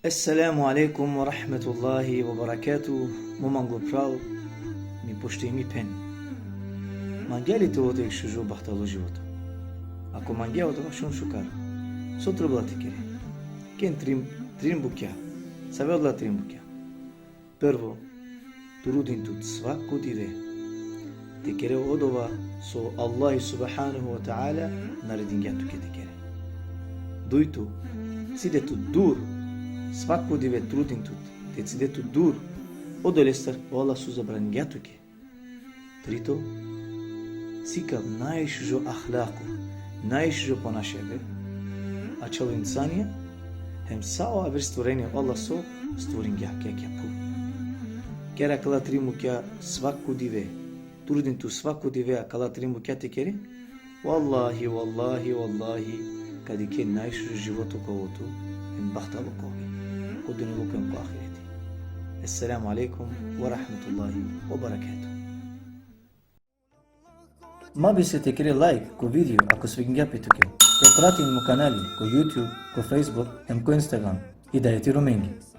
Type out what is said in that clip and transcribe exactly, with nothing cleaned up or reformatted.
Esselamu alejkum ve rahmetullahi ve berekatuh, mo manglo phral, mi poštujimi phen. Mangea li te ovel jekh šužo bahtalo životo? Ako mangea, odova šun šukar. So trebela te kere? Ken trin, trin bukja. Save odola trin bukja? Prvo, trudin tut svako dive te kere odova so Allah subhanahu ve teala naredingja tuke te kere. Dujto, cide tut dur, svako dive trudin tut te cide tut dur odolestar o Allah so zabraningja tuke. Trito, sikav najšužo ahlako, najšužo ponašibe ačhalo insanja, hem sa o aver stvorenja o Allah so stvoringja ki akija phuv. Ker akala trin bukja svako dive, trudin tut svako dive akala trin bukja te kere, vallahi, vallahi, vallahi, ka dikhe najšužo životo ka ovel tut, hem bahtalo ka ove, ko dunjaluko hem ko ahireti. Esselamu alejkum ve rahmetullahi ve berekatuh. Ma bister te kere lajk ko video ako svidingja pe tuke. Te pratin mo kanali ko YouTube, ko Facebook, hem ko Instagram. Hidajeti Romengi.